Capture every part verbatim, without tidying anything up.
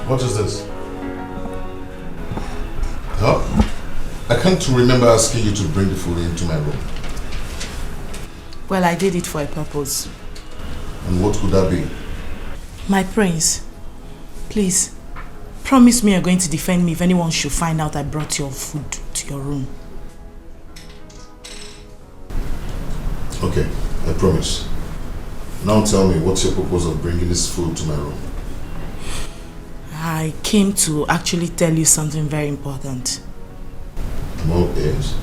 What is this? Huh? I can't remember asking you to bring the food into my room. Well, I did it for a purpose. And what could that be? My prince, please, promise me you're going to defend me if anyone should find out I brought your food to your room. Okay, I promise. Now tell me, what's your purpose of bringing this food to my room? I came to actually tell you something very important. I'm all ears.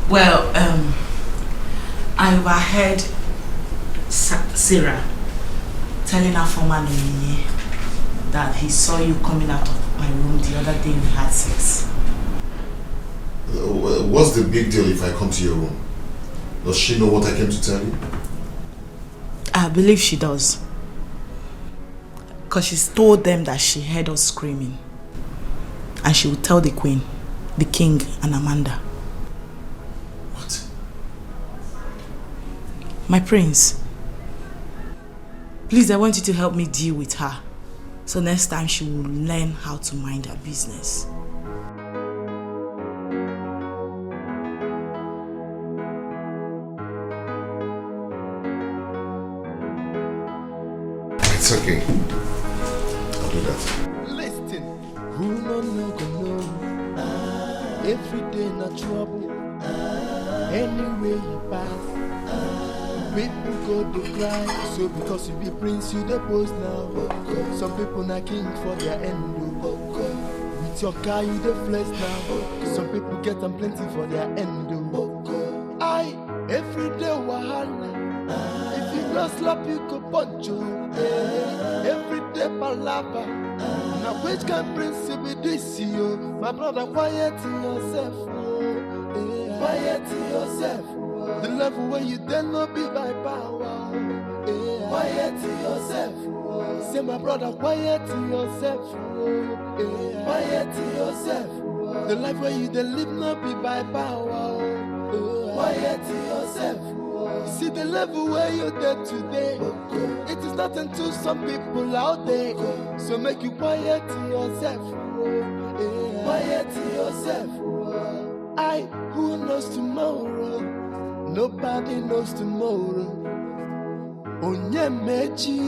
Well, um, I overheard Sa- Sarah telling her former Nonini that he saw you coming out of my room the other day we had sex. Uh, wh- What's the big deal if I come to your room? Does she know what I came to tell you? I believe she does. Because she told them that she heard us screaming. And she will tell the queen, the king, and Amanda. What? My prince, please, I want you to help me deal with her. So next time she will learn how to mind her business. It's okay. I'll do that. Listen, who no no go know? Every day na trouble. Anywhere you pass, people go dey cry. So because you be prince, you dey pose now. Some people na king for their end o. With your car, you dey flex now. Some people get am plenty for their end o. I every day wahala. If you no slap, you go punch o. Every day palava. Na which kind prince be this yo? My brother, quiet yourself o. Quiet yourself. The level where you dey no be by power. Quiet yourself. Say my brother, quiet yourself. Quiet yourself. The life where you dey live no be by power. Quiet yourself. See the level where you dey today. It is nothing to some people out there. So make you quiet yourself. Quiet yourself. I who knows tomorrow? Nobody knows tomorrow. Onye mechi,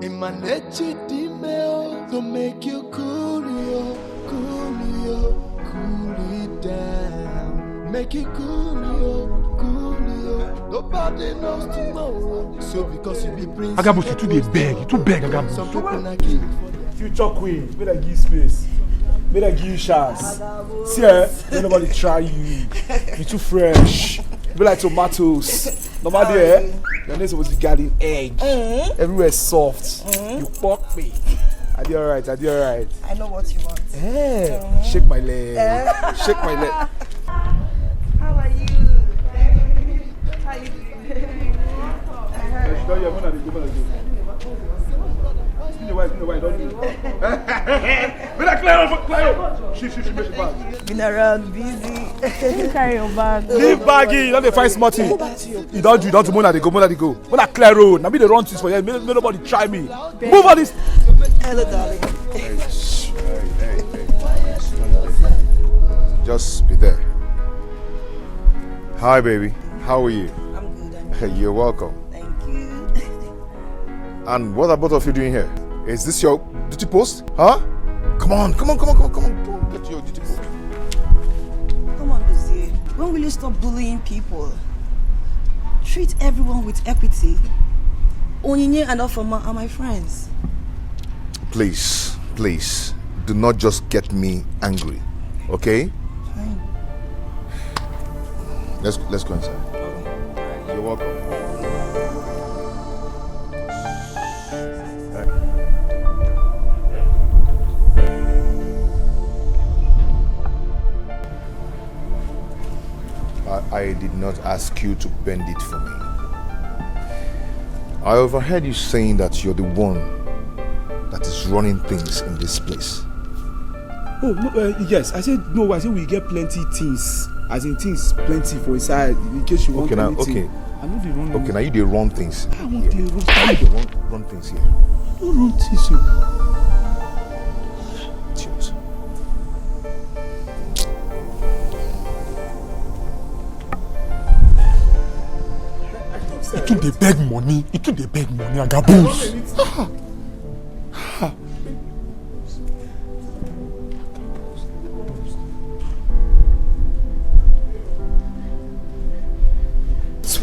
ịma na echi dị ime o. To make you cool yo, cool yo, cool it down. Make you cool yo, cool yo. Nobody knows tomorrow. So because you be prince, Agabus, you too dey beg, you too beg, Agabus. Some people na king for their Future queen, may I give you space. May I give you chance. See, eh? May nobody try you. You too fresh. Be like tomatoes. Nobody, eh? Your name supposed to be garden egg. Everywhere soft. You fuck me. I do alright, I do alright. I know what you want. Eh, shake my leg. Shake my leg. How are you? How you doing? It's been a while, it's been a while, don't do it. Be like, clear up, clear up. She, she, she, make she bag. Been around, busy. Carry your bag. Leave baggy, you don't dey find small thing. You don't do, you don't do, mona dey go, mona dey go. Mona clear road. Na me dey run things for here. Make, make nobody try me. Move on this. Hello, darling. Just be there. Hi, baby. How are you? I'm good. I'm You're welcome. Thank you. And what are both of you doing here? Is this your duty post? Huh? Come on, come on, come on, come on, come on. Go get your duty post. Come on, Dozie. When will you stop bullying people? Treat everyone with equity. Onyinye and Ofoma are my friends. Please, please, do not just get me angry, okay? Fine. Let's let's go inside. You're welcome. I, I did not ask you to bend it for me. I overheard you saying that you're the one that is running things in this place. Oh, no, uh, yes. I said no. I said we get plenty things. As in things, plenty for inside. In case you want Okay, now, anything. okay. I no dey run. Okay, now you dey run things. I want to run. You dey run. Run things here. Who run things here? Cheers. You too dey beg money. You too dey beg money, Agabus. Ah. Ah.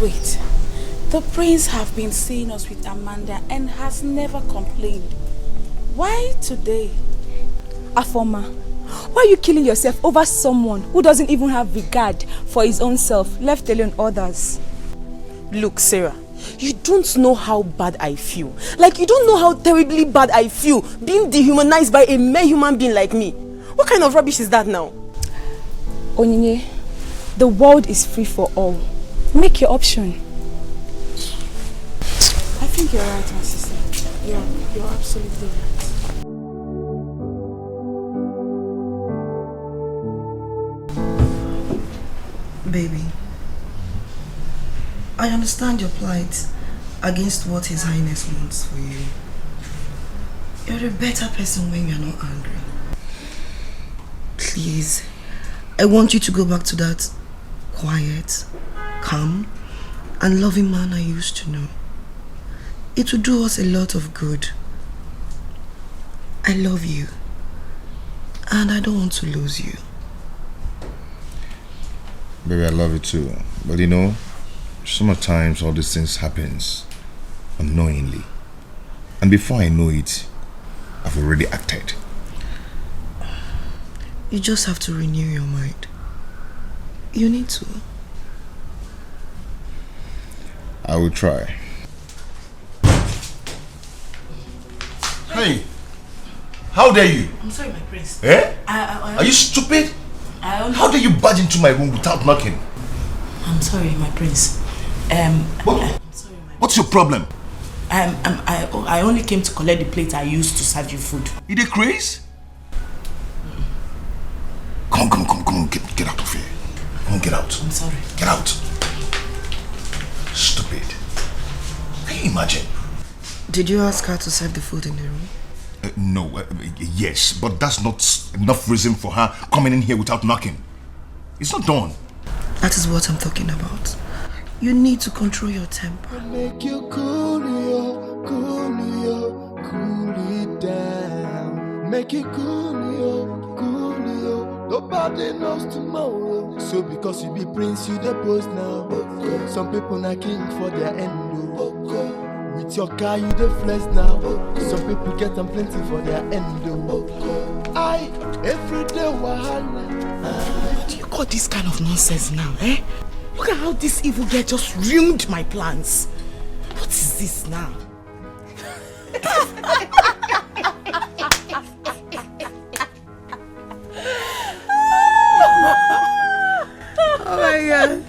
Wait. The prince have been seeing us with Amanda and has never complained. Why today? Afoma, why are you killing yourself over someone who doesn't even have regard for his own self, left alone others? Look, Sarah, you don't know how bad I feel. Like, you don't know how terribly bad I feel being dehumanized by a mere human being like me. What kind of rubbish is that now? Onyinye, the world is free for all. Make your option. I think you're right, my sister. You're, you're absolutely right. Baby, I understand your plight against what His Highness wants for you. You're a better person when you're not angry. Please, I want you to go back to that quiet, calm, and loving man I used to know. It will do us a lot of good. I love you, and I don't want to lose you. Baby, I love you too. But you know, sometimes all these things happens unknowingly. And before I know it, I've already acted. You just have to renew your mind. You need to. I will try. Hey, how dare you? I'm sorry, my prince. Eh? I, I, I, Are you stupid? I only, How dare you barge into my room without knocking? I'm sorry, my prince. Um, What? I'm sorry, my What's your problem? Um, um, I, I only came to collect the plate I used to serve you food. You dey craze? Come on, come on, come on, come on, get, get out of here. Come on, get out. I'm sorry. Get out. Stupid. Can you imagine? Did you ask her to serve the food in the room? Uh, no, uh, yes, but that's not enough reason for her coming in here without knocking. It's not done. That is what I'm talking about. You need to control your temper. Make you cool, yo, cool, yo, cool it down. Make you cool, yo, cool, yo. Nobody knows tomorrow. So because you be prince, you the boss now. Some people na king for their end, oh. With your car, you the flex now. Some people get them plenty for their end, oh. I, everyday wahala. What do you call this kind of nonsense now, eh? Look at how this evil girl just ruined my plans. What is this now? Oh my God.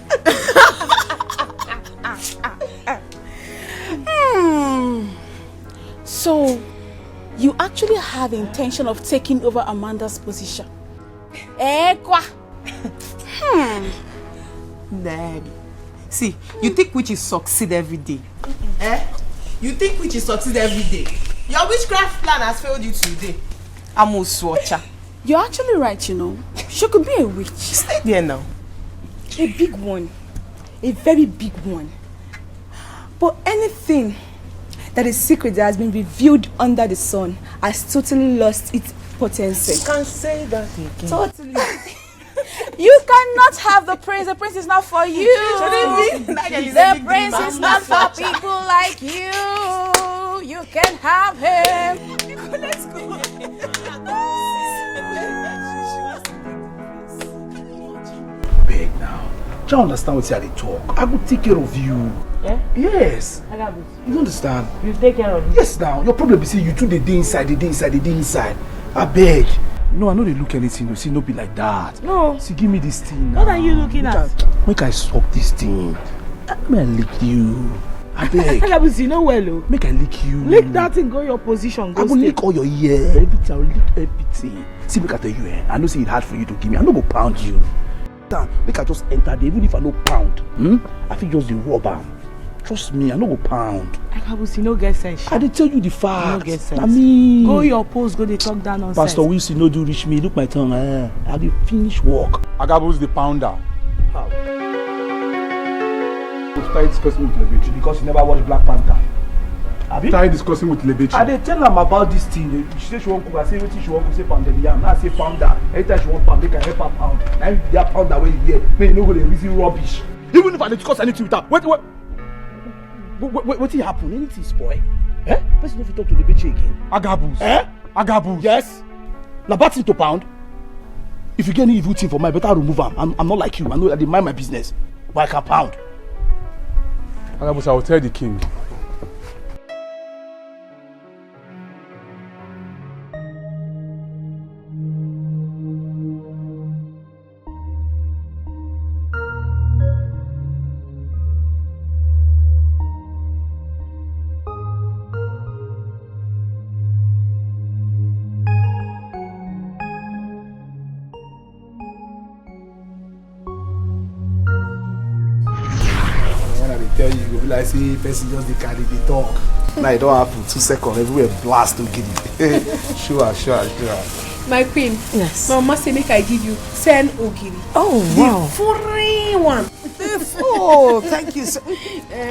Hmm. So, you actually have intention of taking over Amanda's position? Eh, kwa. Hmm. Daddy. See, you think witches succeed every day? Eh? You think witches succeed every day? Your witchcraft plan has failed you today. Amusuocha. You're actually right, you know. She could be a witch. Stay there now. A big one. A very big one. But anything that is secret that has been revealed under the sun has totally lost its potency. You can say that again. Totally. You cannot have the prince. The prince is not for you. The prince is not for people like you. You can have him. Let's go. Beg now. Try understand wetin I dey talk. I go take care of you. Eh? Yes. Agabus. You don't understand? You take care of me? Yes now. Your problem be say you too dey dey inside, dey dey inside, dey dey inside. I beg. No, I no dey look anything. You see, no be like that. No. See, give me this thing now. What are you looking at? Make I, make I suck this thing. Make I lick you. I beg. Agabus, you know well, oh. Make I lick you. Lick that thing, go your position. Go I go lick all your ear. Everything, I will lick everything. See, make I tell you, eh? I know say it hard for you to give me. I no go pound you. Down, make I just enter there, even if I no pound. Hmm? I fit just dey rub am. Trust me, I no go pound. I Kabus, you no get sense. I dey tell you the fact. You no get sense. I mean, go your post, go dey talk that nonsense. Pastor Wilson no do reach me. Look my tongue. Eh? I dey finish work. Agabus the pounder. How? Start discussing with Lebechi because you never watch Black Panther. Abi? Start discussing with Lebechi. I dey tell am about this thing. She say she wan cook. I say wetin she wan cook. Say pounded yam. Now I say pounder. Anytime she wan pound, make I help her pound. Na him be that pounder wey you hear. Make you no go dey reason rubbish. Even if I dey discuss anything with her, wait, wait. Wait, wait, wetin happen? Anything spoil? Eh? Person no fit talk to Lebechi again. Agabus. Eh? Agabus. Yes. Na bad thing to pound. If you get any evil thing for mind, better remove am. I'm, I'm not like you. I know I dey mind my business, but I can pound. Agabus, I will tell the king. When I dey tell you, you go be like say person just dey carry dey talk. Now e don happen, two seconds, everywhere blast to gidi. Sure, sure, sure. My queen, yes. My mama say make I give you ten ogiri. Oh, the wow. Free one. Oh, thank you so.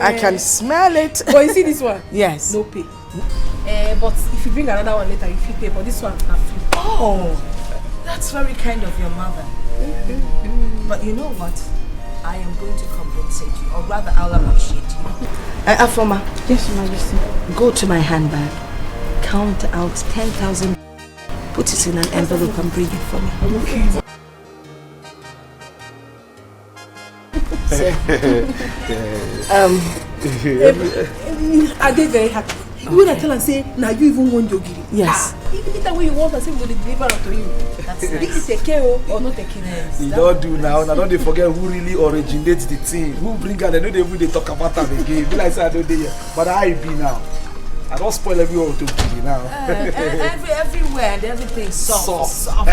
I can smell it. But you see this one? Yes. No pay. Eh, but if you bring another one later, you fit pay. But this one, na free. Oh, that's very kind of your mother. But you know what? I am going to compensate you, or rather, I'll appreciate you. Uh, Afoma. Yes, Your Majesty. Go to my handbag, count out ten thousand, put it in an envelope, and bring it for me. Okay. So, um, I dey very happy. When I tell am say na you even want the ogiri. Yes. Ah, even the time wey you want am say we go dey deliver am to you. That's nice. This is a K O or not a K O? Yes. You don do now. I don dey forget who really originate the thing. Who bring am? Dem no dey even dey talk about am again. Be like say I no dey here. But how e be now? I don spoil everywhere with ogiri now. Uh, e- every everywhere and everything soft. Soft. Soft.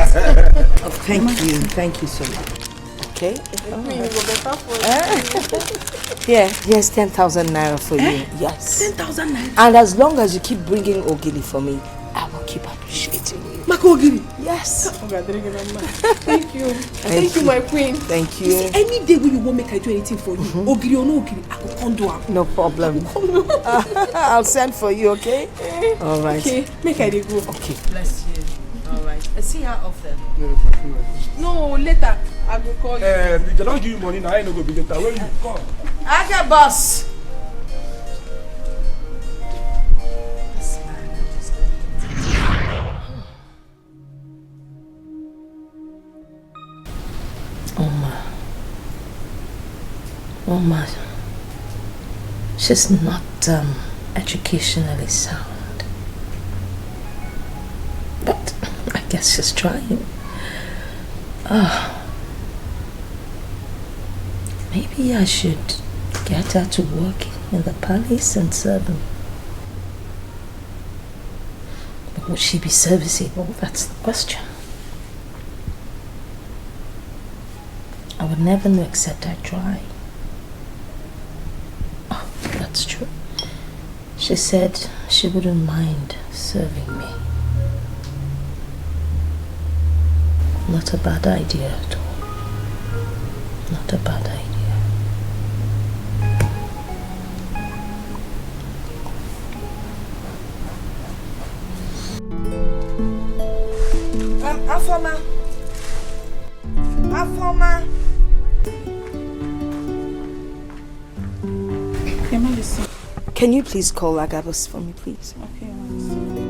Oh, thank you, thank you so much. Okay. Queen, e go better for you. Yeah, here's ten thousand naira for you. Yes. Ten thousand naira. And as long as you keep bringing ogiri for me, I will keep appreciating you. Maka ogiri. Yes. Oga, drink it, man. Thank you. Thank you, my queen. Thank you. You see, any day wey you wan make I do anything for you, ogiri or no ogiri, I go come do am. No problem. I'll send for you, okay? Eh, all right. Okay, make I dey go. Okay. Bless you. All right. I see how often. No, later. I go call you. Eh, if dem don give you money now, I no go be later. When you come. Aga boss. Oma. Oma. She's not um, educationally sound. But I guess she's trying. Ah. Maybe I should get her to work in the palace and serve him. But would she be serviceable? That's the question. I would never know except I try. Oh, that's true. She said she wouldn't mind serving me. Not a bad idea at all. Not a bad idea. Um, Afoma. Afoma. Can you please call Agabus for me, please? Okay, one second.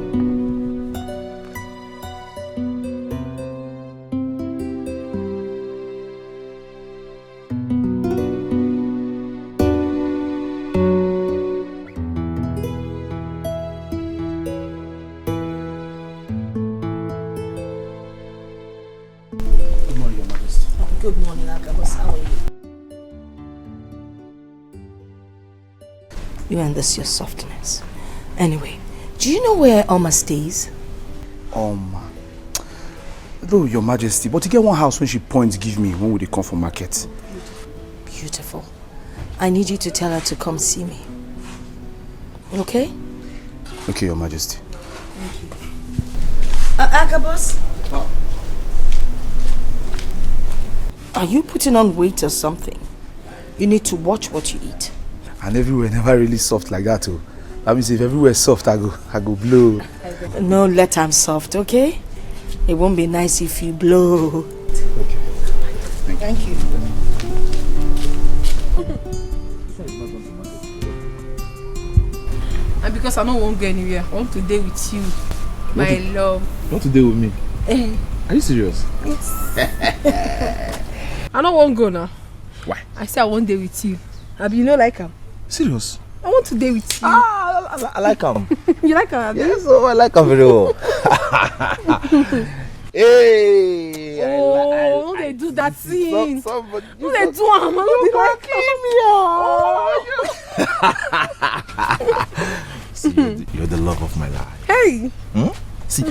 Good morning, Your Majesty. Good morning, Agabus. How are you? You and this your softness. Anyway, do you know where Oma stays? Oma. Though, Your Majesty, but you get one house when she points give me when we dey come for market. Beautiful. I need you to tell her to come see me. Okay? Okay, Your Majesty. Uh, Agabus? Are you putting on weight or something? You need to watch what you eat. And everywhere never really soft like that, oh. That means if everywhere soft, I go, I go blow. No, let am soft, okay? It won't be nice if you blow. Okay. Thank you. And because I don't want to go anywhere, I want to dey with you, my to- love. You want to deal with me? Eh, Are you serious? yes. I don't want to go now. Why? I say I want to dey with you. Abi, you know, like am. Serious? I want to dey with you. Ah, I, I, I like him. You like am? Abi? Yes, oh, I like him very well. Hey, I li- I- Oh, no, I- they do that some- thing. Somebody, No, they do am. I don't be like me. Oh, see, you're the, you're the love of my life. Hey. Hmm? See,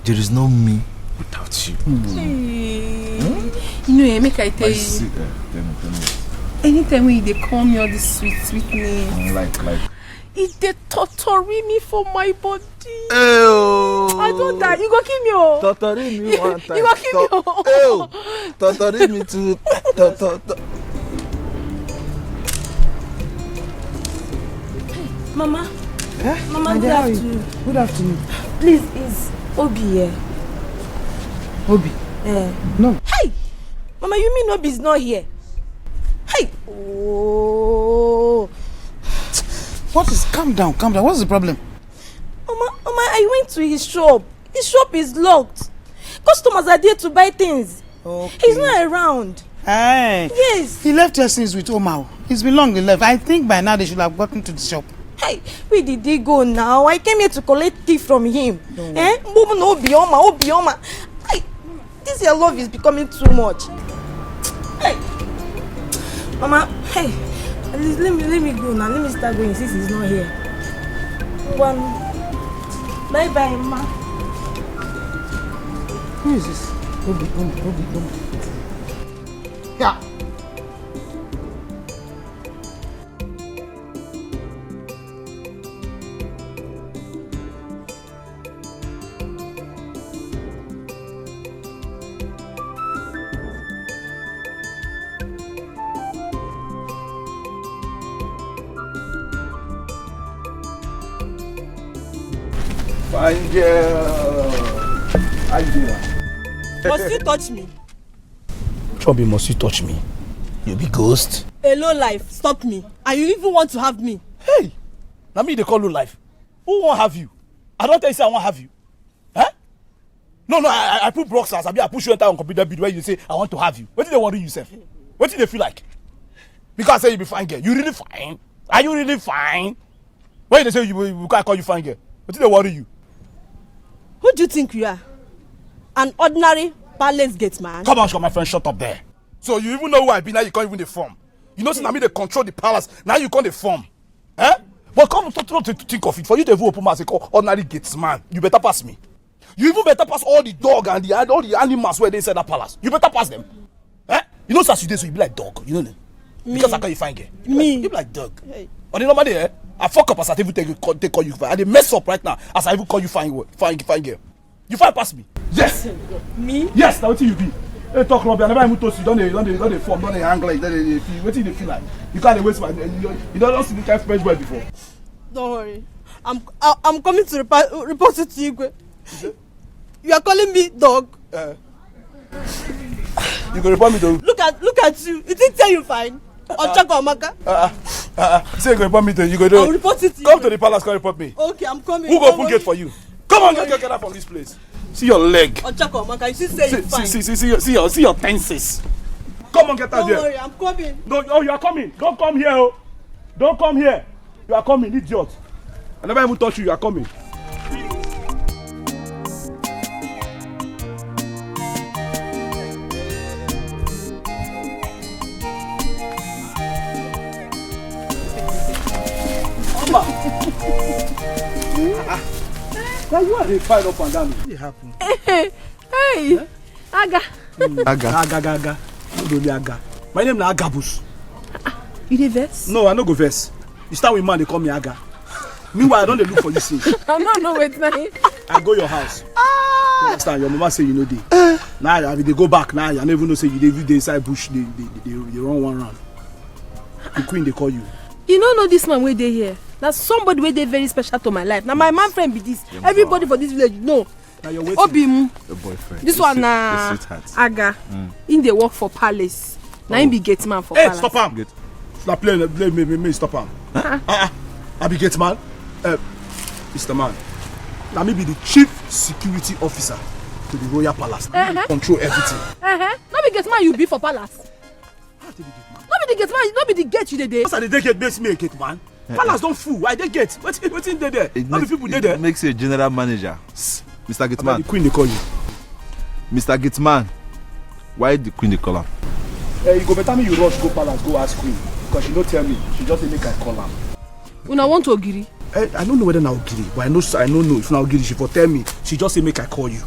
there is no me without you. Hey. You know, eh, make I tell My you. si- uh, tell me, tell me. Anytime when you dey call me all this sweet, sweet name, Mm, Like, like. it dey tortori me for my body. Oh. I don't die. You go kill me, oh. Tortori me one time. You go kill me, Tor- oh. Ew. Tortori me too. Tor- tor- tor- Mama. Eh? Mama, My good dear, how are you? afternoon. Good afternoon. Please, is Obi here? Obi. Eh. No. Hey! Mama, you mean Obi is not here? Hey! Oh. What is? Calm down, calm down. What's the problem? Mama, Mama, I went to his shop. His shop is locked. Customers are there to buy things. Okay. He's not around. Hey. Yes. He left here since with Omar. It's been long he left. I think by now they should have gotten to the shop. Hey, where did he go now? I came here to collect tea from him. Don't Eh? Mbubu no Obioma, Obioma. Hey, this your love is becoming too much. Hey, Mama, hey, at least let me let me go now. Let me start going since he's not here. One, bye bye, Ma. Who is this? Obi, Obi, Obi, Obi. Yeah. Fine girl. How you doing? Must you touch me? Chubby, must you touch me? You be ghost. A low life, stop me. And you even want to have me. Hey, now me they call you life. Who won't have you? I don't tell you say I won't have you. Huh? No, no, I, I- I put boxers. I mean, I push you enter on computer bid where you say I want to have you. What did they worry you, sef? What did they feel like? Because I say you be fine girl. You really fine? Are you really fine? Why they say you, you can't call you fine girl? What did they worry you? Who do you think you are? An ordinary palace gate man? Come on, my friend, shut up there. So you even know who I be now? You can't even dey form. You know, say na me dey control the palace. Now you can't dey form. Eh? But come to, to, to think of it, for you to even open mouth and call ordinary gates man, you better pass me. You even better pass all the dog and the all the animals where they inside that palace. You better pass them. Eh? You know, as you dey so you be like dog. You know, because I call you fine girl. You be Me? Like, you be like dog. Hey. On the normal day, eh? I fuck up as I even take you call, take call you fine. I dey mess up right now as I even call you fine, wo- fine, fine girl. You fine pass me. Yes. Me? Yes, now what you be? Hey, talk rubbish. I never even toast you. Don't they, don't they, don't they form, don't they hang like, don't they, they feel. What you they feel like? You can't waste my. You, you don't see the kind of fresh boy before. Don't worry. I'm I, I'm coming to report, report it to Igwe. You are calling me dog. Uh, you go report me to. Look at look at you. You think say you fine? Ochako Amaka. Uh, uh, uh, uh, say you go report me to. You go do. I'll report it to Come you. To the palace. Come report me. Okay, I'm coming. Who go Don't open worry. Gate for you? Come on, get, get, get out from this place. See your leg. Ochako Amaka, you see say See, you fine. See, see, see, see, your, see your tenses. Come on, get out Don't there. Worry, I'm coming. No, oh, you are coming. Don't come here, oh. Don't come here. You are coming, idiot. I never even touch you. You are coming. Now you are the fire up and down. What happen? Hey, Aga. Aga. Aga, aga, aga. No, don't be aga. My name na Agabus. You dey vex? No, I no go vex. You start with man, they call me Aga. Meanwhile, I don dey look for you since. I no know wetin I. I go your house. You understand? Your mama say you no dey. Now I be dey go back. Now I no even know say you dey, you dey inside bush. Dey dey dey dey run one round. The queen dey call you. You no know this man wey dey here. Na somebody wey dey very special to my life. Na my man friend be this. Everybody for this village know. Na your wetin? Obimu. Your boyfriend. This one na Aga. He dey work for palace. Na him be gate man for palace. Hey, stop am. Na play, play me, me, me stop am. Ah, ah, I be gate man. Uh, Mister Man, na me be the chief security officer to the royal palace. Na me control everything. No be gate man you be for palace. No be the gate man, no be the gate you dey dey. As I dey dey gate, makes me a gate man. Palace don full. I dey gate. Wetin wetin dey there? No be people dey there. It makes you a general manager. Mister Gate man. The queen dey call you. Mister Gate man, why the queen dey call am? Eh, you go better me you rush go palace go ask queen because she no tell me. She just say make I call am. Una want ogiri? Eh, I no know whether na ogiri, but I know I no know if na ogiri she for tell me. She just say make I call you.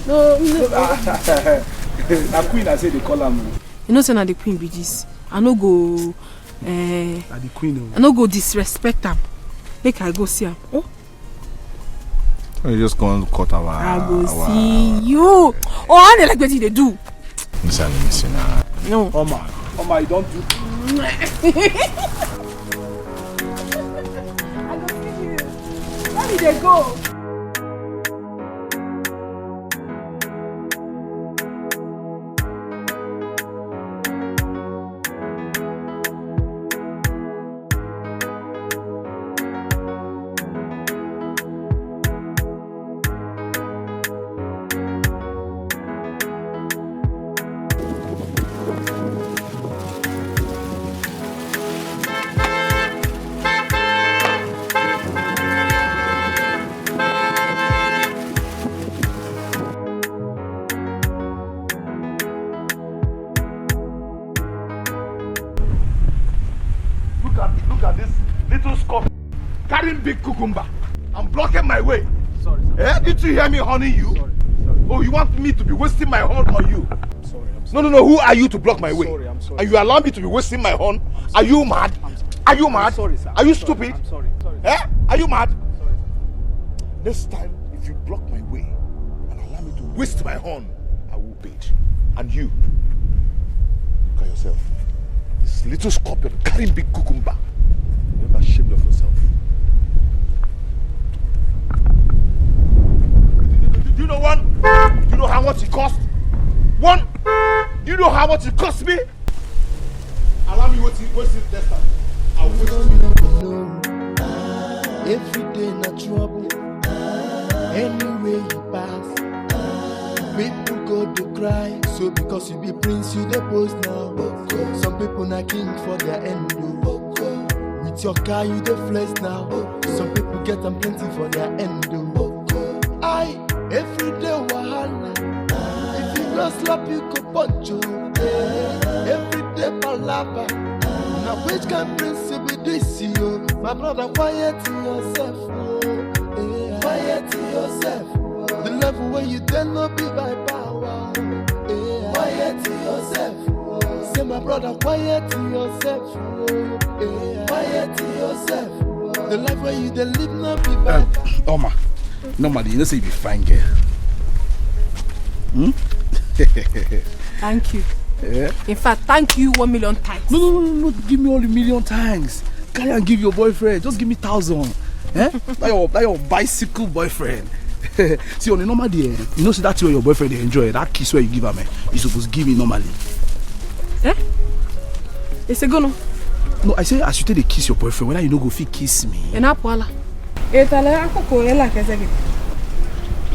No, no. Na queen I say dey call am. You know say na the queen be this. I no go. Eh, na the queen o. I no go disrespect am. Make I go see am. Oh. You just come cut our. I go our, see you. Oh, I dey like wetin you dey do. This I dey miss you now. No. Oma, Oma, you don do. I go see you. Where you dey go? Look at look at this little scorpion carrying big cucumber and blocking my way. Sorry, sir. Eh? Did you hear me honing you? Sorry, sorry. Oh, you want me to be wasting my horn on you? I'm sorry, I'm sorry. No, no, no. Who are you to block my way? Sorry, I'm sorry. And you allow me to be wasting my horn? Are you mad? Are you mad? I'm sorry, sir. Are you stupid? I'm sorry. Eh? Are you mad? I'm sorry, sir. Next time, if you block my way and allow me to waste my horn, I will page. And you, look at yourself. This little scorpion carrying big cucumber. You're not ashamed of yourself. Do you know one? Do you know how much it cost? One? Do you know how much it cost me? Allow me wait till wait till next time. I will wait till you. Every day na trouble. Anywhere you pass, people go to cry. So because you be prince, you dey pose now. Some people na king for their end o. With your car, you dey flex now. Some people get am plenty for their end o. I every day wahala. If you no slap, you go punch o. Every day palava. Na which kind prince be this yo? My brother, quiet yourself. Oh. Quiet yourself. The level where you dey no be by power. Quiet yourself. Say my brother, quiet yourself. Quiet yourself. The life where you dey live no be by power. Oma, normally you know say you be fine girl. Hmm? Thank you. Yeah. In fact, thank you one million times. No, no, no, no, no. Give me all the million times. Carry and give your boyfriend. Just give me thousand. Eh? That your that your bicycle boyfriend. See, on a normal day, eh, you know, see that thing your boyfriend dey enjoy. That kiss where you give him, eh, you suppose give me normally. Eh? It's a go no. No, I say as you take the kiss your boyfriend, whether you no go fit kiss me. Ena pwala. Etale akoko ela kezegi.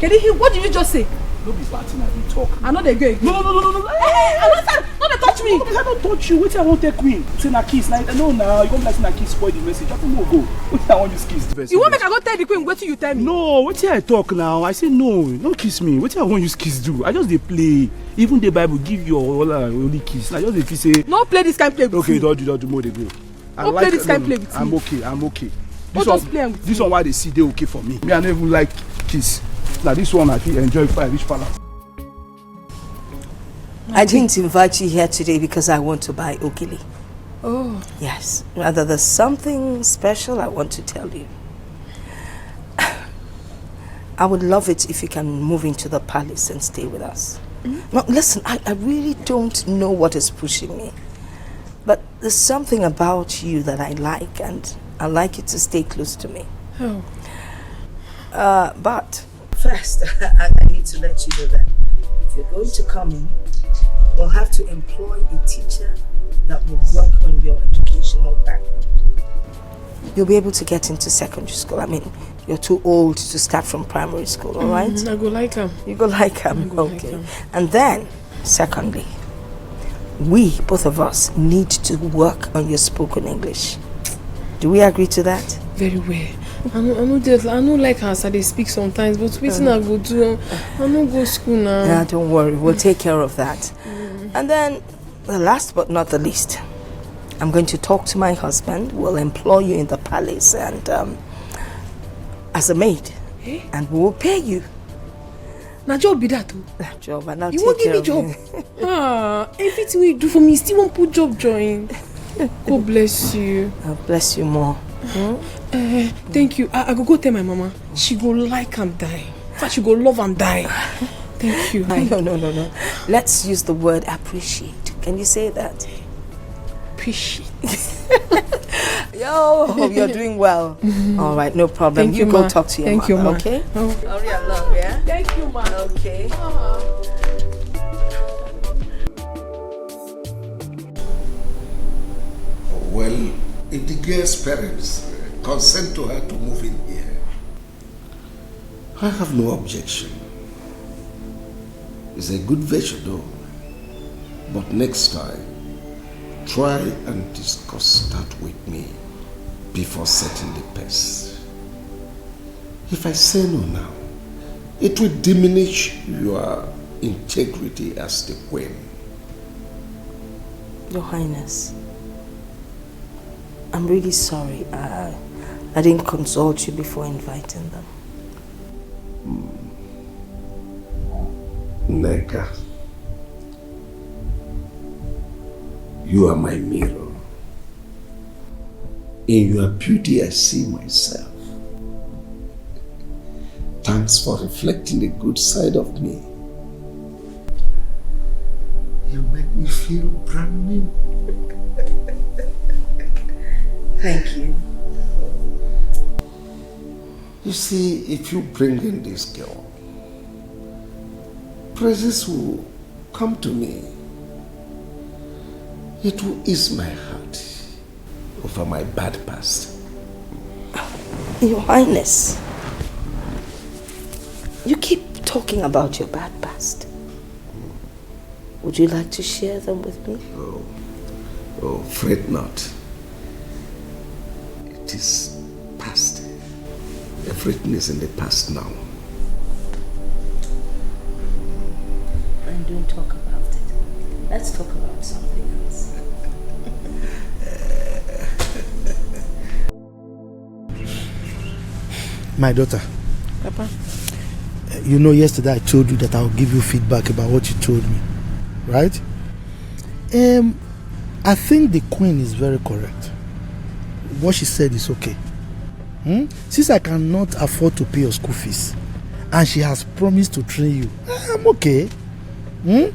Kedu ihe, what did you just say? No be bad thing I dey talk. I no dey go again. No, no, no, no, no, no. Hey, hey, I no say, no dey touch me. No, I no touch you. Wetin I wan take win? Say na kiss. Na no, na you come like say na kiss spoil the message. I no go. Wetin I wan use kiss do? You wan make I go tell the queen wetin you tell me? No, wetin I talk now? I say no, no kiss me. Wetin I wan use kiss do? I just dey play. Even the Bible give you all a holy kiss. I just dey feel say. No play this kind play with me. Okay, don't do, don't do more dey go. I don't like play this kind play with me. I'm okay. I'm okay. This one, this one why they see they okay for me. Me, I never like kiss. Now this one I feel enjoy if I reach palace. I didn't invite you here today because I want to buy ogili. Oh. Yes, rather, there's something special I want to tell you. I would love it if you can move into the palace and stay with us. Mm. No, listen, I, I really don't know what is pushing me. But there's something about you that I like, and I like you to stay close to me. Oh. Uh, but first, I, I need to let you know that if you're going to come in, we'll have to employ a teacher that will work on your educational background. You'll be able to get into secondary school. I mean, you're too old to start from primary school, all right? Mm, I go like am. You go like am. I go like am. Okay. And then, secondly, we, both of us, need to work on your spoken English. Do we agree to that? Very well. I no, I no dey, I no like as I dey speak sometimes, but wetin I go do? I no go school now. Yeah, don't worry. We'll take care of that. And then, the last but not the least, I'm going to talk to my husband. We'll employ you in the palace and, um, as a maid, eh? And we will pay you. Na job be that o. Na job, and I'll take care of you. You wan give me job? Ah, everything wey you do for me, you still wan put job join. God bless you. God bless you more. Hmm? Eh, thank you. I, I go go tell my mama. She go like am die. In fact, she go love am die. Thank you. No, no, no, no. Let's use the word appreciate. Can you say that? Appreciate. Yo, hope you're doing well. All right, no problem. Thank you, ma. You go talk to your mother, okay? Thank you, ma. Oh. Hurry along, yeah? Thank you, ma. Okay. Well, if the girl's parents consent to her to move in here, I have no objection. It's a good venture, though. But next time, try and discuss that with me before setting the pace. If I say no now, it will diminish your integrity as the queen. Your Highness, I'm really sorry. I, I didn't consult you before inviting them. Nneka, you are my mirror. In your beauty, I see myself. Thanks for reflecting the good side of me. You make me feel brand new. Thank you. You see, if you bring in this girl, praises will come to me. It will ease my heart over my bad past. Your Highness, you keep talking about your bad past. Would you like to share them with me? Oh, oh, fret not. It is past. Everything is in the past now. And don't talk about it. Let's talk about something else. My daughter. Papa. You know, yesterday I told you that I'll give you feedback about what you told me, right? Um, I think the queen is very correct. What she said is okay. Hmm? Since I cannot afford to pay your school fees, and she has promised to train you, I'm okay. Hmm?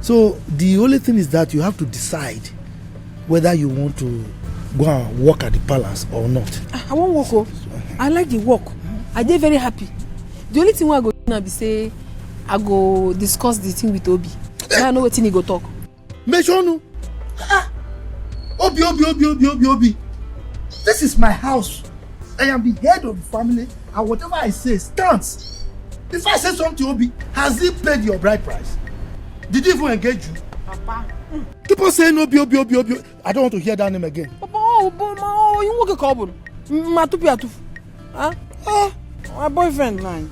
So the only thing is that you have to decide whether you want to go and work at the palace or not. Ah, I wan work o. I like the work. I dey very happy. The only thing wey I go do now be say I go discuss the thing with Obi. Make I know wetin he go talk. Mechie ọnụ. Ah! Obi, Obi, Obi, Obi, Obi, Obi. This is my house. I am the head of the family, and whatever I say stands. If I say something, Obi, has he paid your bride price? Did he even engage you? Papa. Keep on saying Obi, Obi, Obi, Obi. I don't want to hear that name again. Papa, oh, boy, ma, oh, you work a couple. Ma tupi atufu. Huh? Ah, my boyfriend line.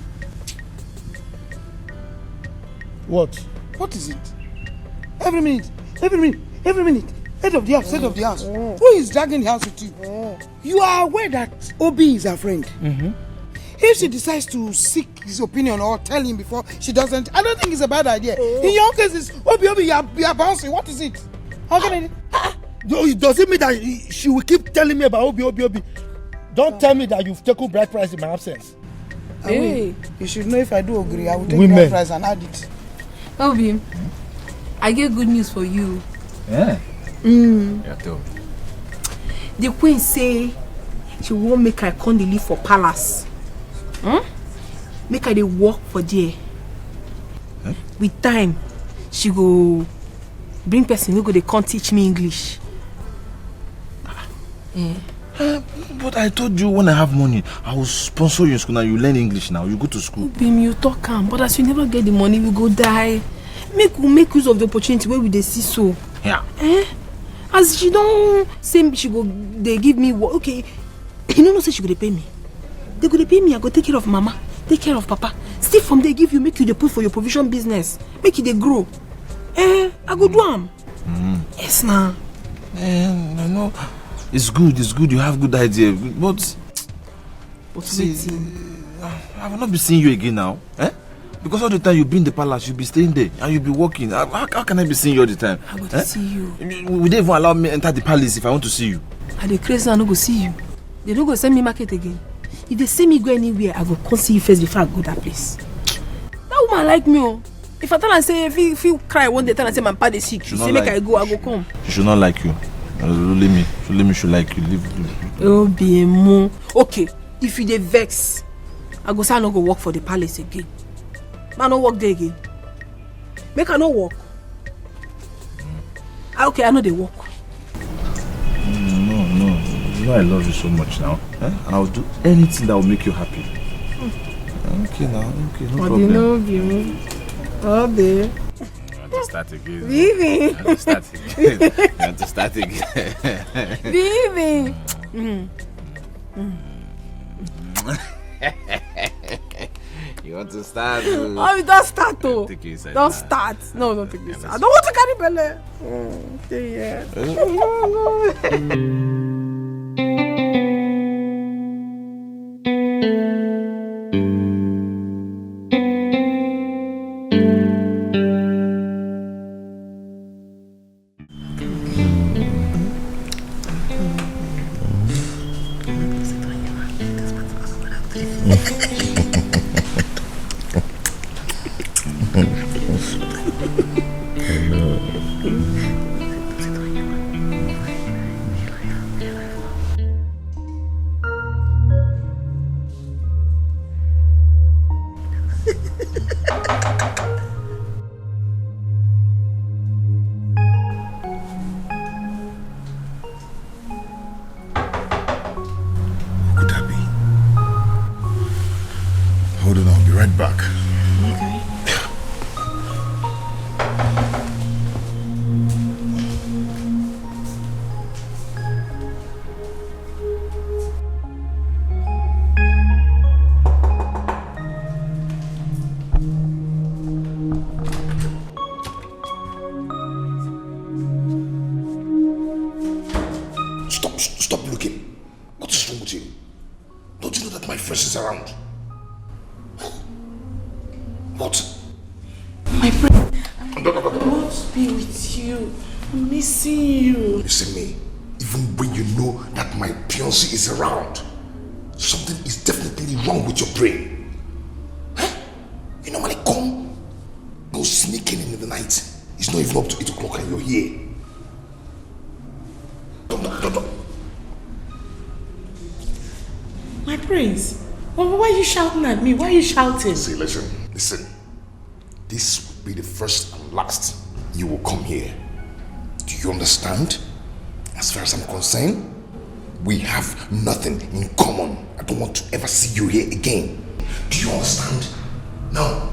What? What is it? Every minute, every minute, every minute. Head of the house, head of the house. Mm. Who is dragging the house with you? Mm. You are aware that Obi is her friend. Mm-hmm. If she decides to seek his opinion or tell him before she doesn't, I don't think it's a bad idea. Mm. In your case, it's Obi, Obi, you are, you are bouncing. What is it? How can I? Ah, ah, No, does it mean that she will keep telling me about Obi, Obi, Obi? Don't tell me that you've taken bride price in my absence. Hey. You should know if I do agree, I will take Women. Bride price and add it. Obi, I get good news for you. Yeah. Mm. Yeah, tell me. The queen say she won't make I come dey live for palace. Hmm? Make I dey work for there. Huh? With time, she go bring person who go dey come teach me English. Eh. Eh, but I told you when I have money, I will sponsor you in school. Now you learn English now. You go to school. Bim, you talk am. But as you never get the money, we go die. Make we make use of the opportunity where we dey see so. Yeah. Eh? As she don't say she go, they give me work. Okay. You know, no say she go dey pay me. They go dey pay me. I go take care of mama, take care of papa. Still from there, give you, make you dey put for your provision business, make you dey grow. Eh? I go do am. Mm. Yes, na. Eh, I know. It's good, it's good. You have good idea, but but see, I will not be seeing you again now. Eh? Because all the time you be in the palace, you be staying there, and you be working. How, how, how can I be seeing you all the time? I go eh? See you. Will they even allow me enter the palace if I want to see you? I dey crazy, I no go see you. They no go send me market again. If they send me go anywhere, I go come see you first before I go that place. That woman like me, oh. If I tell her say if you, if you cry one day, tell her say my papa dey sick. She say make I go, I go come. She should not like you. Uh, leave me. Leave me. She like you. Leave. Leave. Oh, be a mo. Okay. If you dey vex, I go say I no go work for the palace again. Man, no work there again. Make I no work. Ah, okay, I know they work. No, no, no. You know I love you so much now. Eh? I'll do anything that will make you happy. Okay now, okay, no problem. Obi, no be me. Obi. You want to start again? Leaving. You want to start again? You want to start again? Leaving. Mm. Mm. You want to start? Oh, we don't start though. Don't start. No, don't take this. I don't want to carry belly. Mm, okay, yeah. Why are you shouting? This would be the first and last you will come here. Do you understand? As far as I'm concerned, we have nothing in common. I don't want to ever see you here again. Do you understand? No.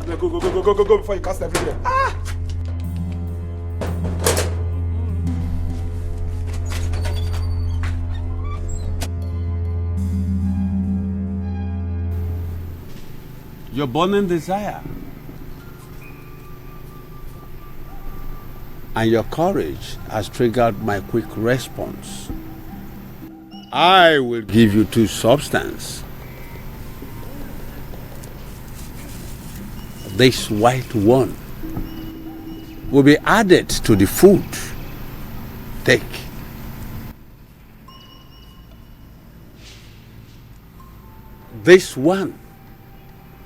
Abeg, go, go, go, go, go, go, go before you cast everywhere. Ah! Your burning desire and your courage has triggered my quick response. I will give you two substance. This white one will be added to the food. Take. This one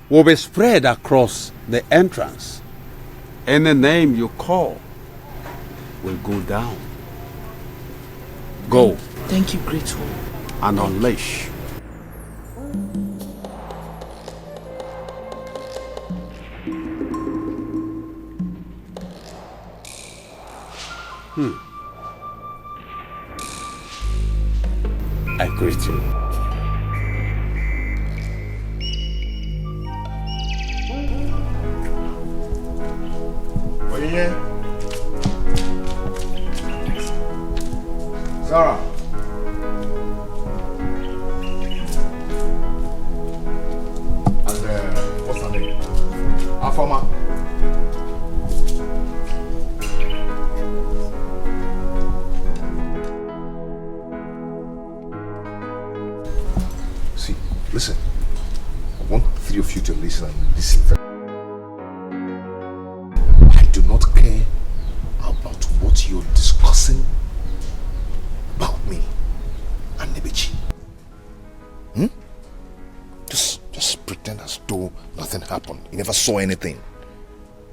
will be spread across the entrance. Any name you call will go down. Go. Thank you, great one. And unleash. Hmm. I greet you. Onyinye. Sarah. And uh, what's her name? Afama. See, listen. I want three of you to listen and listen very. I do not care about what you're discussing about me and Nebechi. Hmm? Just, just pretend as though nothing happened. You never saw anything.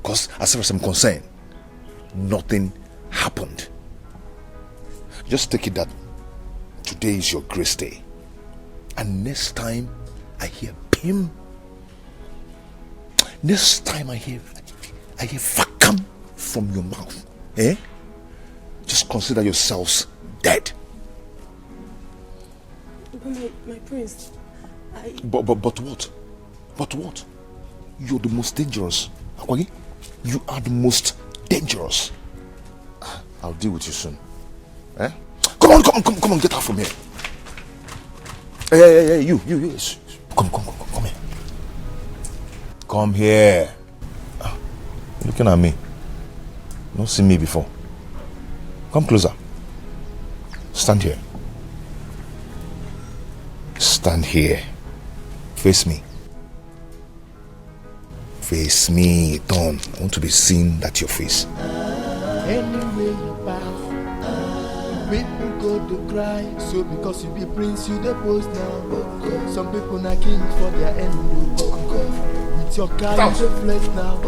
Because as far as I'm concerned, nothing happened. Just take it that today is your grace day. And next time I hear pim, next time I hear I hear fakam from your mouth, eh? Just consider yourselves dead. But my, my prince, I But, but, but what? But what? You're the most dangerous. Akwagi, you are the most dangerous. I'll deal with you soon. Eh? Come on, come on, come on, come on, get out from here. Hey, hey, hey, you, you, you. Sh- sh- Come, come, come, come, come here. Come here. Ah, you looking at me. Not seen me before. Come closer. Stand here. Stand here. Face me. Face me, turn. I want to be seen that your face. Anywhere you pass, people go to cry. So because you be prince, you the post now. Some people na king for their end. With your car, you the flex now.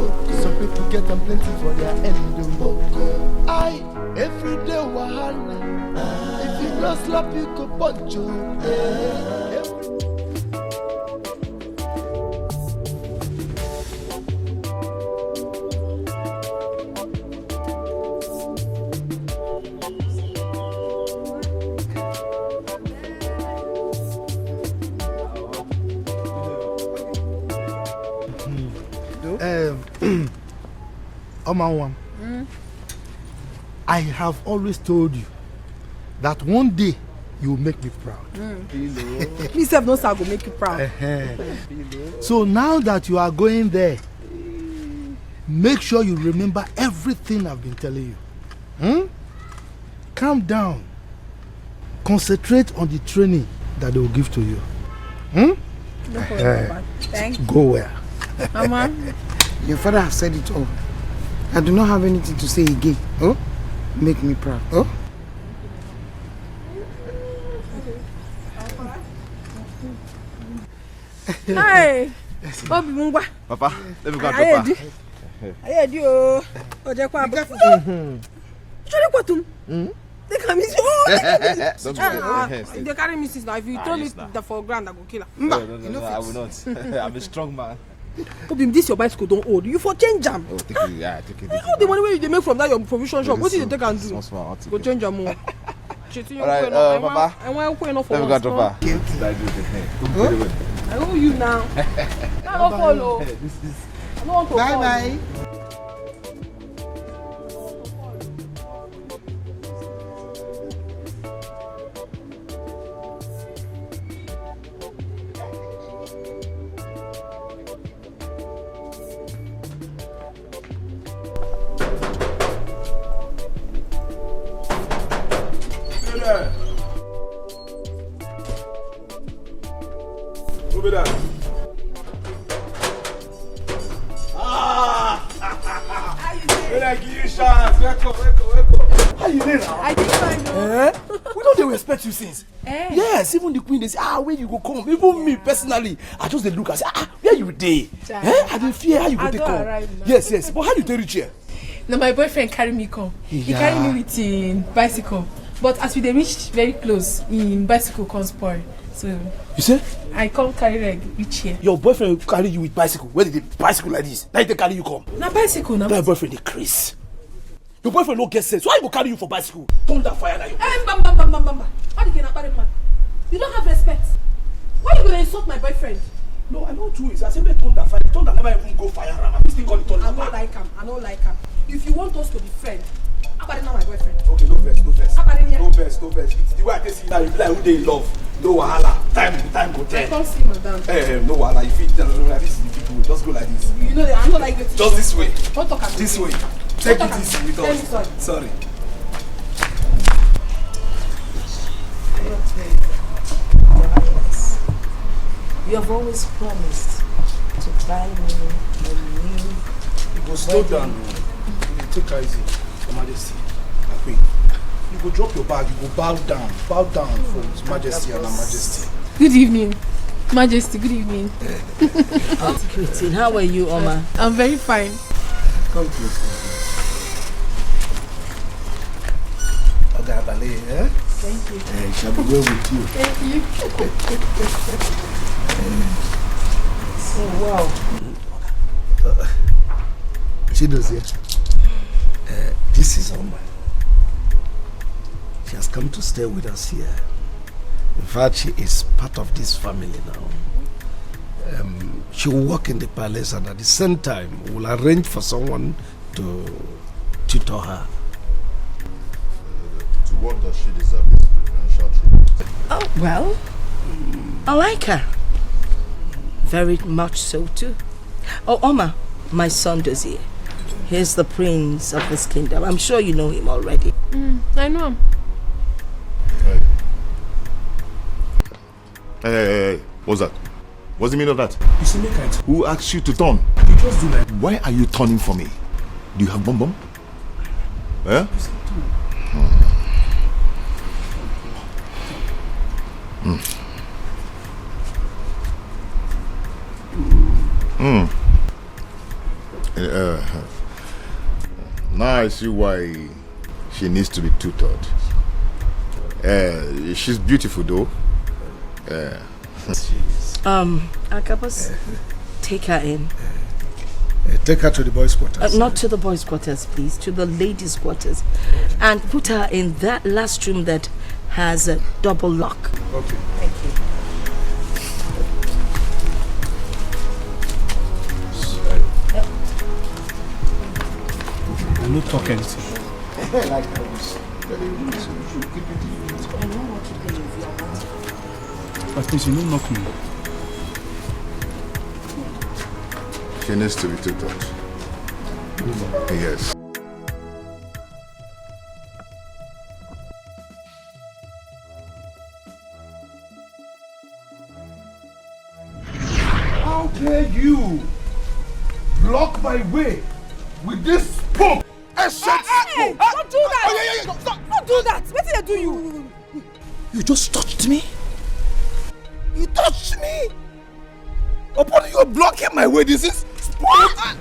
Some people get them plenty for their end. I every day wahala. If you no slap, you go punch you. Um, Omanwam, I have always told you that one day you will make me proud. Me sef no say I go make you proud. So now that you are going there, make sure you remember everything I've been telling you. Hmm? Calm down. Concentrate on the training that they will give to you. Hmm? No problem, Papa. Thank you. Go well. Mama. Your father has said it all. I do not have anything to say again. Oh? Make me proud. Oh? Hi. Obi ngwa. Papa, let me go and drop her. Ayedi. Ayedi o. Ojekwa. Chori kwatum. They can miss you. Oh, they can miss you. Don't be scared. Ah, they carry me since now. If you throw me the for ground, I go kill her. No, no, no, no, I will not. I'm a strong man. Obim, this your bicycle don't old. You for change am. Oh, take it, yeah, take it. All the money wey you dey make from that your provision shop, what did you take and do? Small, small, I'll take it. Go change am o. All right, uh, Papa. I want to know for what. Let me go drop her. I owe you now. I don't follow. This is. I don't want to follow. Bye bye. Who be that? Ah! When I give you chance, wake up, wake up, wake up. How you dey now? I dey fine o. Eh? We don dey respect you since. Eh? Yes, even the queen dey say, "Ah, where you go come?" Even me personally, I just dey look and say, "Ah, where you dey?" Eh? I dey fear how you go take come. Yes, yes, but how you take reach here? Na my boyfriend carry me come. He carry me with him bicycle. But as we dey reach very close, him bicycle come spoil. So you say? I come carry leg reach here. Your boyfriend carry you with bicycle? Where did the bicycle like this? Now he dey carry you come. Na bicycle na. That boyfriend dey craze. Your boyfriend no get sense. Why he go carry you for bicycle? Thunder fire na your boyfriend. Eh, bam, bam, bam, bam, bam, bam. How the kind of man? You don't have respect. Why you gonna insult my boyfriend? No, I no do it. I say make thunder fire. Thunder never even go fire am. I still call it thunder. I no like am. I no like am. If you want us to be friends, Abade na my boyfriend. Okay, no vex, no vex. Abade, yeah. No vex, no vex. The way I take see now, you be like who dey in love. No wahala. Time, time go tell. I come see madam. Eh, eh, no wahala. You fit tell her this is the people. Just go like this. You know, I no like this. Just this way. Don't talk am. This way. Take it easy with us. Sorry. You have always promised to buy me a new. You go slow down. You take her easy, Your Majesty. My queen. You go drop your bag. You go bow down. Bow down for His Majesty and Her Majesty. Good evening, Majesty. Good evening. Greeting. How are you, Oma? I'm very fine. Come close, come close. Oga Abale, eh? Thank you. Eh, it shall be well with you. Thank you. Oh, wow. Uh, she knows it. Uh, this is Oma. She has come to stay with us here. In fact, she is part of this family now. Um, she will work in the palace, and at the same time, we'll arrange for someone to tutor her. To what does she deserve this preferential treatment? Oh, well, I like her. Very much so, too. Oh, Oma, my son Dozie. He's the prince of this kingdom. I'm sure you know him already. Mm, I know him. Hey, hey, hey, hey, what's that? What's the meaning of that? You see, make I t- Who asked you to turn? You just do like. Why are you turning for me? Do you have bum bum? Eh? Mm. Mm. Uh, now I see why she needs to be tutored. Uh, she's beautiful though. Uh, Um, Akabas, take her in. Uh, take her to the boys' quarters. Uh, not to the boys' quarters, please. To the ladies' quarters. And put her in that last room that has a double lock. Okay. Thank you. I no talk anything. Like how you say. But please, you no knock me. She needs to be tutored. Yes. How dare you block my way with this spoke? A short spoke. Don't do that! Oh, yeah, yeah, yeah. Stop. Don't do that! What did I do you? You just touched me. You touched me. Upon you blocking my way, this is spoke. Stop